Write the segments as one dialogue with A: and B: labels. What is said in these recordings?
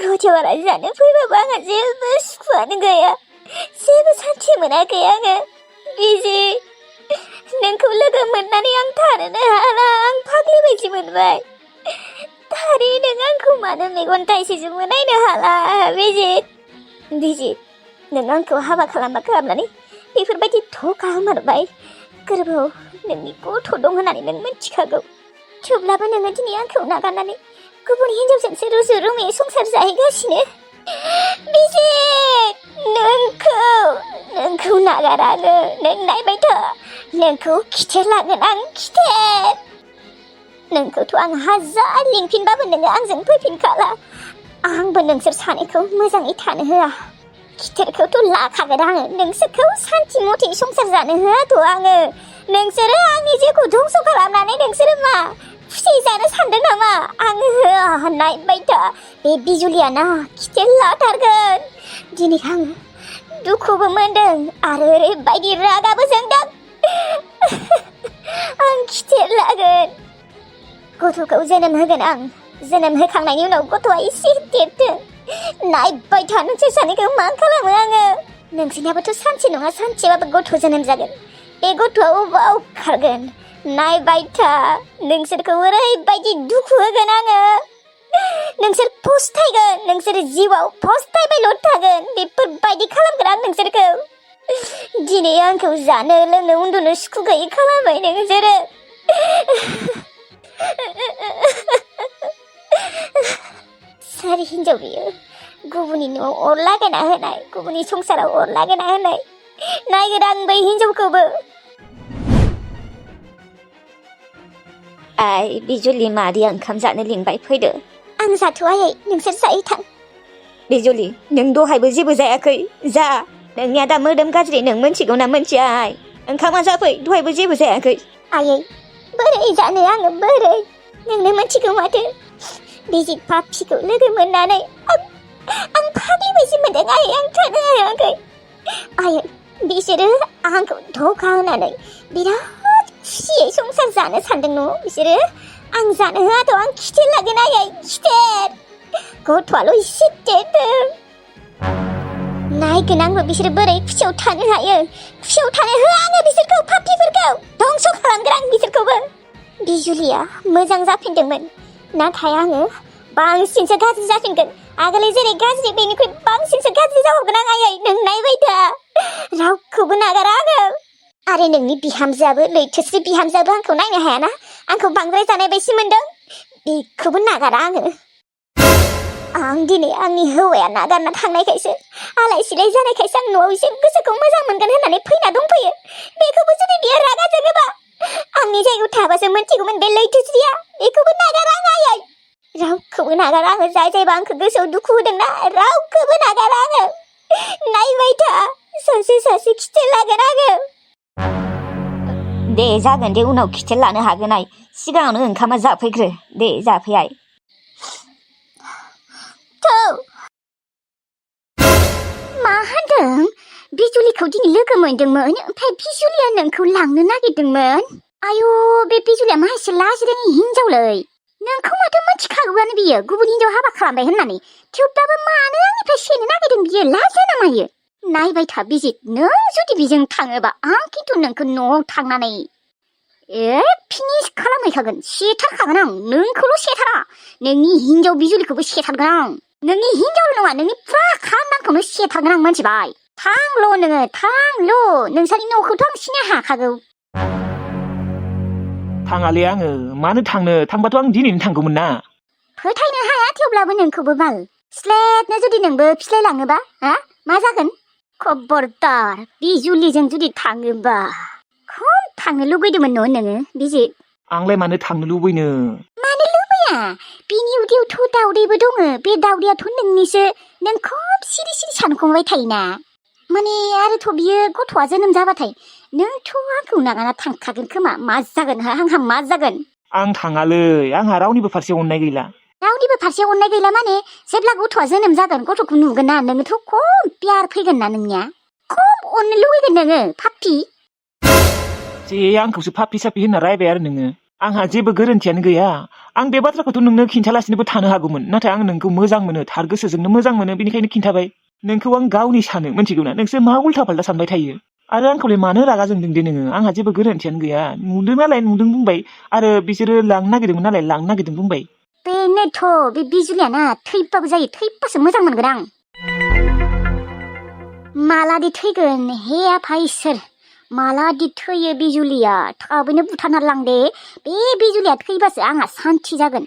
A: 어제와라 자네 불바방아 제부 수고하는 거야. 제부 산티 모나게 양은 비지. नोंखौ लोगो मोननानै आं थानोनो हाला आं फाग्लि बायदि मोनबाय थारै नों आंखौ मानो मेगन थाइसेजोंबो नायनो हाला बिजित नों आंखौ हाबा खालामबा खालामनानै बेफोरबायदि धोखा होमारबाय गोरबोआव नोंनि गथ' दं होननानै नों मिथिखागौ थेवब्लाबो नोङो दिनै आंखौ नागारनानै गुबुन हिनजावजोंसो रुजु रुमुयै संसार जाहैगासिनो बिजित नोंखौ नागारानो नों नायबाय था नोंखौ खिथेर लागोन आं खिथेर नोंखौथ' आं हाजार लिंफिनबाबो नोङो आंजों फैफिनखाला आंबो नोंसोर सानैखौ मोजाङै थानो होआ खिथेरखौथ' लाखागोन आङो नोंसोरखौ सान्थि मथे संसार जानो होआथ' आङो नोंसोरो आंनि जिउखौ धंस' खालामनानै नोंसोरो मा खुसि जानो सानदों नामा आङो होआ नायबाय था बे बिजुलिया ना खिथेर लाथारगोन दिनै आङो दुखुबो मोनदों आरो ओरैबायदि रागाबो जोंदों आं खिथेर लागोन गथ'खौ जोनोम होगोन आं जोनोम होखांनायनि उनाव गथ'आ एसे देरथों नायबाय था नोंसोर सानैखौ मा खालामो आङो नोंसोरनियाबोथ' सानसे नङा सानसेबाबो गथ' जोनोम जागोन बे गथ'आ अबाव खारगोन नायबाय था नोंसोरखौ ओरैबायदि दुखु होगोन आङो नोंसोर फस्थायगोन नोंसोर जिउआव फस्थायबायल' थागोन बेफोरबायदि खालामगोन आं नोंसोरखौ दिनै आंखौ जानो लोंनो उन्दुनो सुखु गैयै खालामबाय नोंसोरो सोर हिनजाव बियो गुबुननि न'आव अर लागायना होनाय गुबुननि संसाराव अर लागायना होनाय नायगोन आं बै हिनजावखौबो आइ बिजुलि मादैया ओंखाम जानो लिंबाय फैदो आं जाथ'वायै नोंसोर जायै थां बिजुलि नों दहायबो जेबो जायाखै जा नोंनिया दा मोदोम गाज्रि नों मोनथिगौ ना मोनथिया आइ ओंखामा जाफै दहायबो जेबो जायाखै आयै बोरै जानो आङो बोरै नोंनो मोनथिगौ माथो बिजित पापिखौ लोगो मोननानै आं फाग्लि बायदि मोनदों आयै आं थानो हायाखै आयै बिसोरो आंखौ धोखा होनानै बिराद खुसियै संसार जानो सानदों न' बिसोरो आं जानो होआथ' आं खिथेर लागोन आयै खिथेर गथ'आल' एसे देरदों नायगोन आंबो बिसोरो बोरै खुसियाव थानो हायो खुसियाव थानो होआ आङो बिसोरखौ पापिफोरखौ धंस' खालामगोन आं बिसोरखौबो बिजुलिया मोजां जाफिनदोंमोन नाथाय आङो बांसिनसो गाज्रि जाफिनगोन आगोलै जेरै गाज्रि बेनिख्रुइ बांसिनसो गाज्रि जाबावगोन आं आयै नों नायबाय था रावखौबो नागारा आङो आरो नोंनि बिहामजोआबो लैथोस्रि बिहामजोआबो आंखौ नायनो हायाना आंखौ बांद्राय जानाय बायदि मोनदों बेखौबो नागारा आं दिनै आंनि हौवाया नागारना थांनायखायसो आलाय सिलाय जानायखायसो आं न'आव एसे गोसोखौ मोजां मोनगोन होननानै फैना दंफैयो बेखौबो जुदि बियो रागा जोङोबा आंनि जायगायाव थाबासो मोनथिगौमोन बे लैथोस्रिया बेखौबो नागारा आं आयै रावखौबो नागारा आङो जायबा आंखौ गोसोआव दुखु होदोंना रावखौबो नागारा आङो नायबाय था सासे खिथेर लागोन आङो दे जागोन दे उनाव खिथेर लानो हागोन आइ सिगाङावनो ओंखामा जाफैग्रो दे जाफै आइ मा होनदों बिजुलिखौ दिनै लोगो मोनदोंमोन ओमफ्राय बिजुलिया नोंखौ लांनो नागिरदोंमोन आयु बे बिजुलिया माहायसे लाजिरोङि हिनजावलै नोंखौ माथो मिथिखागौआनो बियो गुबुन हिनजाव हाबा खालामबाय होननानै थेवब्लाबो मानो आंनिफ्राय सेनो नागिरदों बियो लाजिया ना मायो नायबाय था बिजित नों जुदि बिजों थाङोबा आं खिन्थु नोंखौ न'आव थांनानै फिनिश खालामहैखागोन सेथारखागोन आं नोंखौल' सेथारा नोंनि हिनजाव बिजुलिखौबो सेथारगोन आं नोंनि हिनजावल' नङा नोंनि फुरा खानदांखौनो सेथारगोन आं मोनथिबाय थांल' नोङो थांल' नोंसानि न'खौथ' आं सिनाय हाखागौ
B: थाङालै आङो मानो थांनो थांबाथ' आं दिनैनो थांगौमोन ना
A: फोथायनो हाया थेवब्लाबो नोंखौबो बाल स्लेटनो जुदि नोंबो फिस्लायलाङोबा मा जागोन खबरदार बिजुलिजों जुदि थाङोबा खम थांनो लुगैदोंमोन न' नोङो बिजित
B: आंलाय मानो थांनो लुबैनो
A: मानो लुबैया बिनि उदैयावथ' दाउदैबो दङ बे दाउदैयाथ' नोंनिसो नों खम सिरि सिरि सानखंबाय थायोना माने आरोथ' बियो गथ'आ जोनोम जाबाथाय नोंथ' आंखौ नागारना थांखागोन खोमा मा जागोन आंहा मा जागोन
B: आं थाङालै आंहा रावनिबो फारसे अननाय गैला
A: रावनिबो फारसे अननाय गैला माने जेब्ला गथ'आ जोनोम जागोन गथ'खौ नुगोन ना नोङोथ' खम प्यार फैगोन ना नोंनिया खम अननो लुगैगोन नोङो पापि
B: जे आंखौसो पापि सापि होनना रायबाय आरो नोङो आंहा जेबो गोरोन्थियानो गैया आं बे बाथ्राखौथ' नोंनो खिन्थालासिनोबो थानो हागौमोन नाथाय आं नोंखौ मोजां मोनो थार गोसोजोंनो मोजां मोनो बेनिखायनो खिन्थाबाय नोंखौ आं गावनि सानो मिथिगौ ना नोंसो मा उल्था फाल्था सानबाय थायो आरो आंखौलाय मानो रागा जोंदों दे नोङो आंहा जेबो गोरोन्थियानो गैया नुदों नालाय नुदों बुंबाय आरो बिसोरो लांनो नागिरदोंमोन नालाय लांनो नागिरदों बुंबाय
A: बेनोथ' बे बिजुलियाना थैबाबो जायो थैबासो मोजां मोनगोन आं मालादि थैगोन हे आफा इसोर मालादि थैयो बिजुलिया थाबैनो बुथारना लांदे बे बिजुलिया थैबासो आंहा सान्थि जागोन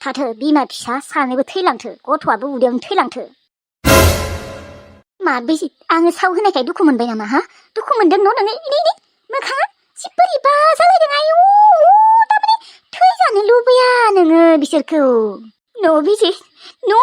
A: थाथो बिमा फिसा सानैबो थैलांथो गथ'आबो उदैयावनो थैलांथो मा बे आङो साव होनायखाय दुखु मोनबाय नामा हा दुखु मोनदों न' नोङो इनि मोखाङा जि बोरैबा जालायदों आयु थारमाने थैजानो लुबैया नोङो बिसोरखौ न' बिजि न'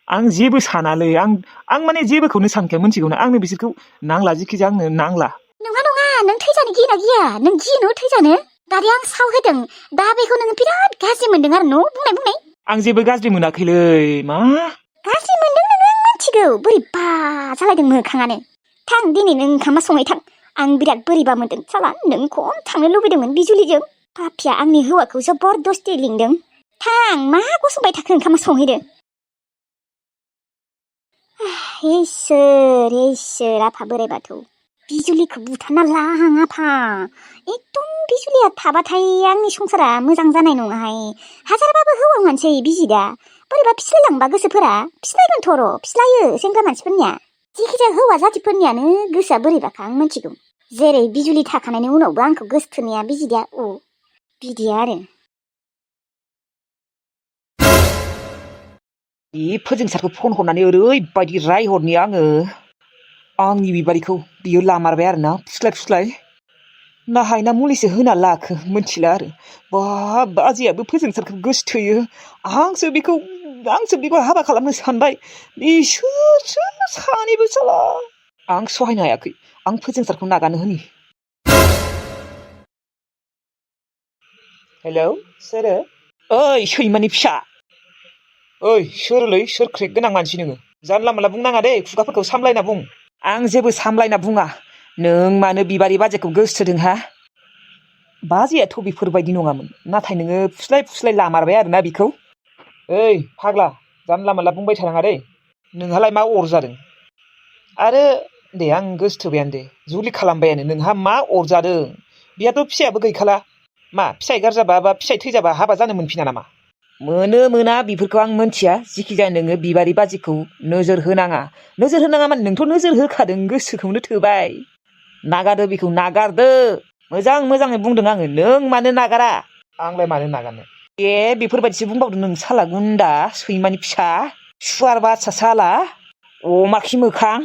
B: आं जेबो सानालै आं माने जेबोखौनो सानखाया मिथिगौ ना आंनो बिसोरखौ नांला जेखिजाया आंनो नांला
A: नङा नों थैजानो गियोना गिया नों गियो न' थैजानो दादि आं साव होदों दा बेखौ नोङो बिराद गाज्रि मोनदों आरो न' बुंनाय
B: आं जेबो गाज्रि मोनाखैलै मा
A: गाज्रि मोनदों नोङो आं मिथिगौ बोरैबा जालायदों मोखाङानो थां दिनै नों ओंखामा सङै थां आं बिराद बोरैबा मोनदों साला नों खम थांनो लुबैदोंमोन बिजुलिजों पापिया आंनि हौवाखौ जबरदस्ति लिंदों थां मा गसंबाय थाखो ओंखामा संहैदो इसोर आफा बोराइ बाथौ बिजुलिखौ बुथारना लां आफा एकदम बिजुलिया थाबाथाय आंनि संसारा मोजां जानाय नङाहाय हाजारबाबो हौवा मानसि बिजिदा बोरैबा फिस्लायलांबा गोसोफोरा फिस्लायगोनथ' र' फिस्लायो सेंग्रा मानसिफोरनिया जिखिजाया हौवा जातिफोरनियानो गोसोआ बोरैबाखा आं मिथिगौ जेरै बिजुलि थाखानायनि उनावबो आंखौ गोसोथोनाया बिजिदा बिदि आरो
C: बे फोजोंसारखौ फन हरनानै ओरैबायदि रायहरनि आङो आंनि बिबारिखौ बियो लामारबाय आरोना फुस्लाय नाहायना मुलिसो होना लाखो मिथिला आरो बाजियाबो फोजोंसारखौ गोसोथोयो आंसो बेखौ हाबा खालामनो सानबाय बिसोरसो सानैबो साला आं सहायनो हायाखै आं फोजोंसारखौ नागारनो होनि हेलौ सोरो ओइ सैमानि फिसा ओइ सोरलै सोर क्रेक गोनां मानसि नोङो जानला मोनला बुंनाङा दे खुगाफोरखौ सामलायना बुं आं जेबो सामलायना बुङा नों मानो बिबारि बाजैखौ गोसोथोदों हा बाजैयाथ' बेफोरबायदि नङामोन नाथाय नोङो फुस्लाय लामारबाय आरोना बिखौ ओइ फाग्ला जानला मोनला बुंबाय थानाङा दे नोंहालाय मा अरजादों आरो दे आं गोसोथोबायानो दे जुलि खालामबायानो नोंहा मा अरजादों बिहाथ' फिसायाबो गैखाला मा फिसाय गारजाबा बा फिसाय थैजाबा हाबा जानो मोनफिना नामा मोनो मोना बेफोरखौ आं मोनथिया जिखिजाया नोङो बिबारि बाजिखौ नोजोर होनाङा माने नोंथ' नोजोर होखादों गोसोखौनो थोबाय नागारदो बेखौ नागारदो मोजाङै बुंदों आङो नों मानो नागारा आंलाय मानो नागारनो बेफोरबायदिसो बुंबावदों नों साला गुन्दा सैमानि फिसा सुवार बादसा साला अमा खि मोखां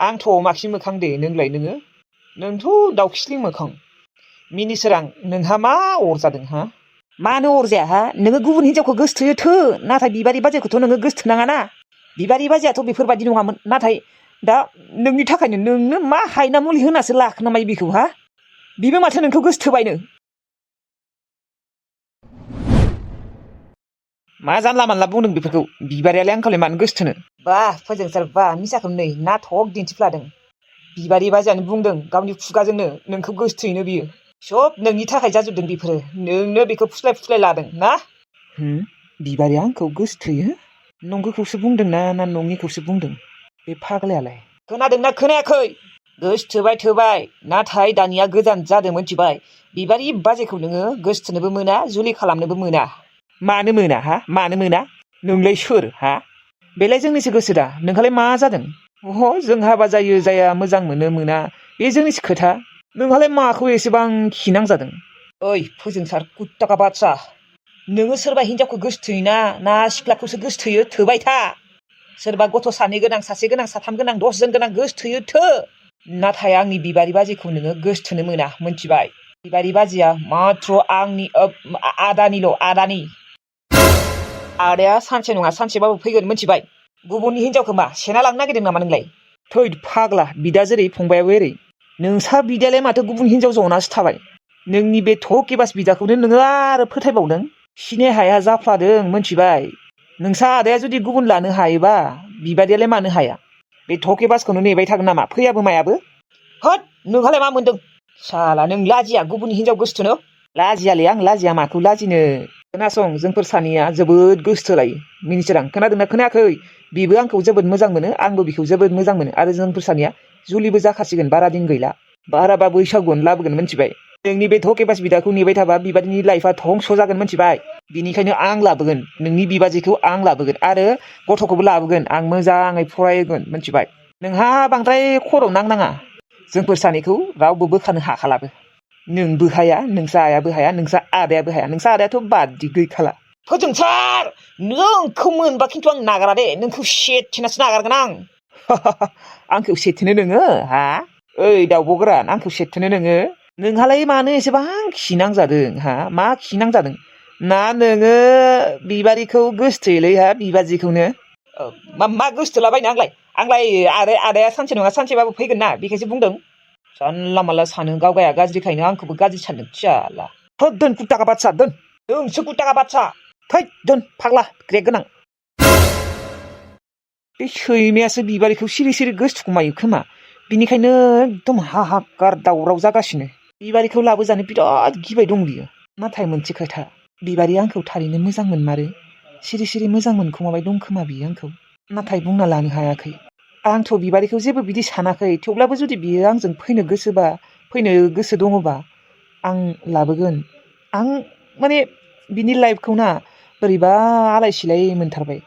C: आंथ' अमा खि मोखां दे नोंथ' दाउखिस्लिं मोखां मिनिसोरां नोंहा मा अरजादों हा मानो अरजाया हा नोङो गुबुन हिनजावखौ गोसोथोयो थो नाथाय बिबारि बाजैखौथ' नोङो गोसोथोनाङा ना बिबारि बाजैयाथ' बेफोरबायदि नङामोन नाथाय दा नोंनि थाखायनो नोंनो मा हायना मुलि होनासो लाखोना मायो बेखौ हा बिबो माथो नोंखौ गोसोथोबायनो मा जानला मानला बुंदों बेफोरखौ बिबारियालाय आंखौलाय मानो गोसोथोनो फोजोंसार मिसाखौ नै नाटक दिन्थिफ्लादों बिबारि बाजैयानो बुंदों गावनि खुगाजोंनो नोंखौ गोसोथोयोनो बियो सब नोंनि थाखाय जाजोबदों बेफोरो नोंनो बेखौ फुस्लाय लादों ना बिबारिया आंखौ गोसोथोयो नंगौखौसो बुंदों ना नङिखौसो बुंदों बे फाग्लायालाय खोनादोंना खोनायाखै गोसोथोबाय नाथाय दानिया गोजान जादों मोनथिबाय बिबारि बाजैखौ नोङो गोसोथोनोबो मोना जुलि खालामनोबो मोना मानो मोना हा मानो मोना नोंलाय सोर हा बेलाय जोंनिसो गोसो दा नोंहालाय मा जादों जों हाबा जायो जाया मोजां मोनो मोना बे जोंनिसो खोथा नोंहालाय माखौ एसेबां खिनांजादों ओइ फोजोंसार कुत्ताका बादसा नोङो सोरबा हिनजावखौ गोसोथोयोना ना सिख्लाखौसो गोसोथोयो थोबाय था सोरबा गथ' सानै गोनां सासे गोनां साथाम गोनां 10 जन गोनां गोसोथोयो थो नाथाय आंनि बिबारि बाजिखौ नोङो गोसोथोनो मोना मोनथिबाय बिबारि बाजिया माथ्र आंनि आदानि आदाया सानसे नङा सानसेबाबो फैगोन मोनथिबाय गुबुननि हिनजावखौ मा सेना लांनो नागिरदों नामा नोंलाय थै फाग्ला बिदा जेरै फंबायाबो एरै नोंसा बिदायालाय माथो गुबुन हिनजाव जनासो थाबाय नोंनि बे थकेबास बिदाखौनो नोङो आरो फोथायबावदों सिनाय हाया जाफ्लादों मोनथिबाय नोंसा आदाया जुदि गुबुन लानो हायोबा बिबादियालाय मानो हाया बे थकेबासखौनो नेबाय थागोन नामा फैयाबो मायाबो होद नोंहालाय मा मोनदों साला नों लाजिया गुबुननि हिनजाव गोसोथोनो? लाजियालै आं लाजिया माखौ लाजिनो। खोनासं जोंफोर सानैया जोबोद गोसोथोलायो मिनिसोरां खोनादोंना खोनायाखै? बिबो आंखौ जोबोद मोजां मोनो आंबो बिखौ जोबोद मोजां मोनो आरो जोंफोर सानैया जुलिबो जाखासिगोन बारा दिन गैला। बाराबा बैसागुआवनो लाबोगोन मिथिबाय। नोंनि बे धकेबाज बिदाखौ नेबाय थाबा बिबादिनि लाइफआ धंस' जागोन मिथिबाय। बिनिखायनो आं लाबोगोन नोंनि बिबाजैखौ आं लाबोगोन आरो गथ'खौबो लाबोगोन आं मोजाङै फरायगोन मिथिबाय। नोंहा बांद्राय खर'आव नांनाङा जोंफोर सानैखौ रावबो बोखानो हाखालाबो। नोंबो हाया नोंसा आयाबो हाया नोंसा आदायाबो हाया नोंसा आदायाथ' बादि गैखाला। फोजोंसार नोंखौ मोनबा खिन्थु आं नागारा दे नोंखौ सेथिनासो नागारगोन आं। आंखौ सेथिनो नोङो हा? ओइ दाउब' गोरान आंखौ सेथिनो नोङो? नोंहालाय मानो एसेबां खिनांजादों हा? मा खिनांजादों? ना नोङो बिबारिखौ गोसथोयोलै हा बिबाजिखौनो? मा गोसथोलाबायनो आंलाय आदाया सानसे नङा सानसेबाबो फैगोन ना बेखायसो बुंदों। जानला मानला सानो गावगाया गाज्रिखायनो आंखौबो गाज्रि सानदों थियाला। थोद दोन कुत्ताका बादसा दोन। नोंसो कुत्ताका बादसा। थैद दोन फाग्ला ग्रेग गोनां। बे सैमायासो बिबारिखौ सिरि सिरि गोसथोखुमायो खोमा। बिनिखायनो एकदम हाहाकार दावराव जागासिनो। बिबारिखौ लाबोजानो बिराद गिबाय दं बियो। नाथाय मोनसे खोथा बिबारिया आंखौ थारैनो मोजां मोनमारो। सिरि सिरि मोजां मोनखुमाबाय दं खोमा बियो आंखौ। नाथाय बुंना लानो हायाखै। आंथ' बिबारिखौ जेबो बिदि सानाखै थेवब्लाबो जुदि बियो आंजों फैनो गोसो दङबा आं लाबोगोन। आं माने बिनि लाइफखौ ना बोरैबा आलाय सिलाय मोनथारबाय।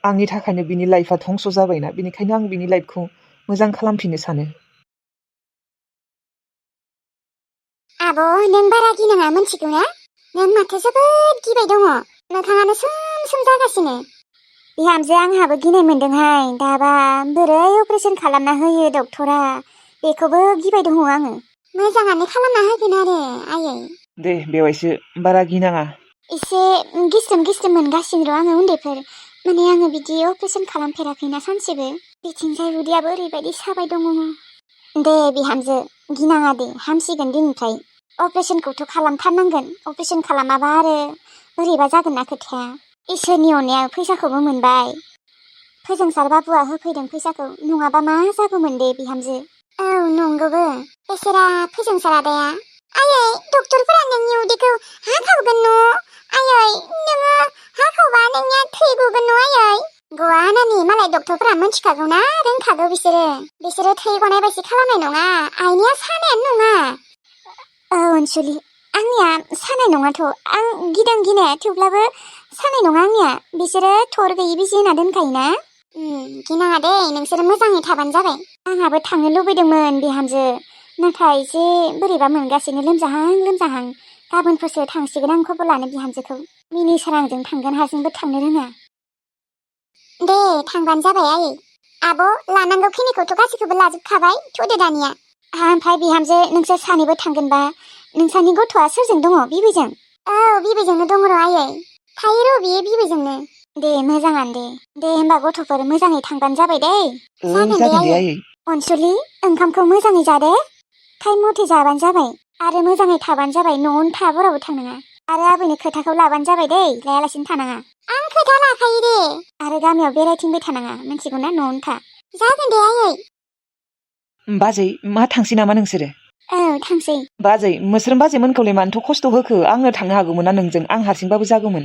C: आंनि थाखायनो बिनि लाइफआ धंस' जाबायना बिनिखायनो आं बिनि लाइफखौ मोजां खालामफिननो सानो।
A: आब' नों बारा गिनाङा मिथिगौ ना? नों माथो जोबोद गिबाय दङ मोखाङानो सोम सोम जागासिनो। बिहामजो आंहाबो गिनाय मोनदोंहाय दाबा बोरै अपारेसन खालामना होयो डक्टरा बेखौबो गिबाय दङ आङो। मोजाङानो खालामना होगोन आरो आयै।
B: दे बेवाइसो बारा गिनाङा।
A: एसे गिस्रोम मोनगासिनो र' आङो उन्दैफोर माने आङो बिदि अपारेसन खालामफेराखैना सानसेबो। बिथिंजाय उदैयाबो ओरैबायदि साबाय दङ। दे बिहामजो गिनाङा दे हामसिगोन दिनैफ्राय। अपारेसनखौथ' खालामथारनांगोन अपारेसन खालामाबा आरो बोरैबा जागोन ना खोथाया। इसोरनि अननायाव फैसाखौबो मोनबाय। फोजोंसार बाबुआ होफैदों फैसाखौ नङाबा मा जागौमोन दे बिहामजो। औ नंगौबो बेसेरा फोजोंसार आदाया। आयै डक्टरफोरा नोंनि उदैखौ हाखावगोन न'? आयै नोङो हाखावबा नोंनिया थै गगोन न' आयै? गवा नानि मालाय डक्टरफोरा मिथिखागौ ना रोंखागौ बिसोरो थै गनाय बायदि खालामनाय नङा। आइनिया सानायानो नङा। औ अनसुलि आंनिया सानाय नङाथ' आं गिदों गिनाया थेवब्लाबो सानाय नङा आंनिया। बिसोरो थर गैयि बिजि होना दोनखायोना। गिनाङा दे नोंसोरो मोजाङै थाबानो जाबाय। आंहाबो थांनो लुबैदोंमोन बिहामजो नाथाय एसे बोरैबा मोनगासिनो लोमजाहां। गाबोनफोरसो थांसिगोन आं खबर लानो बिहामजोखौ। मिनि सारांजों थांगोन हारसिंबो थांनो रोङा। दे थांबानो जाबाय आयै। आब' लानांगौ खिनिखौथ' गासैखौबो लाजोबखाबाय थुदो दानिया। ओमफ्राय बिहामजो नोंसोर सानैबो थांगोनबा नोंसानि गथ'आ सोरजों दङ बिबैजों? औ बिबैजोंनो दङ र' आयै थायो र' बियो बिबैजोंनो। दे मोजाङानो दे होमबा गथ'फोर मोजाङै थांबानो जाबाय दै।
B: जागोन दे आयै।
A: अनसुलि ओंखामखौ मोजाङै जादे टाइम मथे जाबानो जाबाय आरो मोजाङै थाबानो जाबाय। न'आवनो था बरावबो थांनाङा आरो आबैनि खोथाखौ लाबानो जाबाय दै लायालासिनो थानाङा। आं खोथा लाखायो दे। आरो गामियाव बेरायथिंबाय थानाङा मिथिगौ ना न'आवनो था। जागोन दे आयै।
B: बाजै मा थांसै नामा नोंसोरो?
A: औ थांसै।
B: बाजै मोस्रोम बाजै मोनखौलाय मानोथ' खस्थ' होखो आंनो थांनो हागौमोन ना नोंजों आं हारसिंबाबो जागौमोन।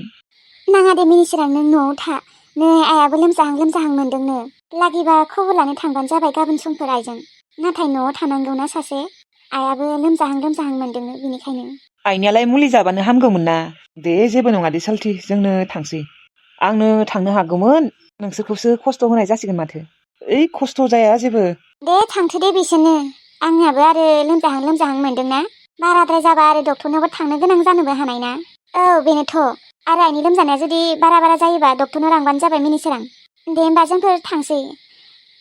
A: नाङा दे मिनिसोरां नों न'आव था। नै आइयाबो लोमजाहां मोनदोंनो। लागिबा खबर लानो थांबानो जाबाय गाबोन समफोर आइजों। नाथाय न'आव थानांगौना सासे आइयाबो लोमजाहां मोनदोंनो बिनिखायनो।
B: आइनियालाय मुलि जाबानो हामगौमोन ना। दे जेबो नङा दे सालथि जोंनो थांसै। आंनो थांनो हागौमोन नोंसोरखौसो खस्थ' होनाय जासिगोन माथो। ओइ खस्थ' जाया जेबो। दे
A: थांथो दे बिसोरनो। आंहाबो आरो लोमजाहां मोनदोंना बाराद्राय जाबा आरो डक्टरनावबो थांनो गोनां जानोबो हानाय ना। औ बेनोथ' आरो आइनि लोमजानाया जुदि बारा जायोबा डक्टरनाव लांबानो जाबाय मिनिसोरां। दे होमबा जोंफोर थांसै।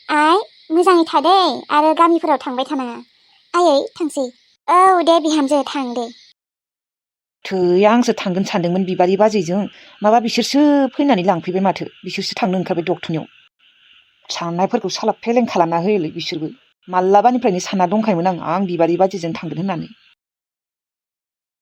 A: आइ मोजाङै थादे आरो गामिफोराव थांबाय थानाङा। आयै थांसै। औ दे बिहामजो थां दे।
B: थै आंसो थांगोन सानदोंमोन बिबारि बाजैजों माबा बिसोरसो फैनानै लांफैबाय माथो। बिसोरसो थांनो ओंखारबाय डक्टरनियाव। साननायफोरखौ साला फेलें खालामना होयोलै बिसोरबो। मालाबानिफ्रायनो सानना दंखायोमोन आं बिबारि बाजैजों थांगोन होननानै।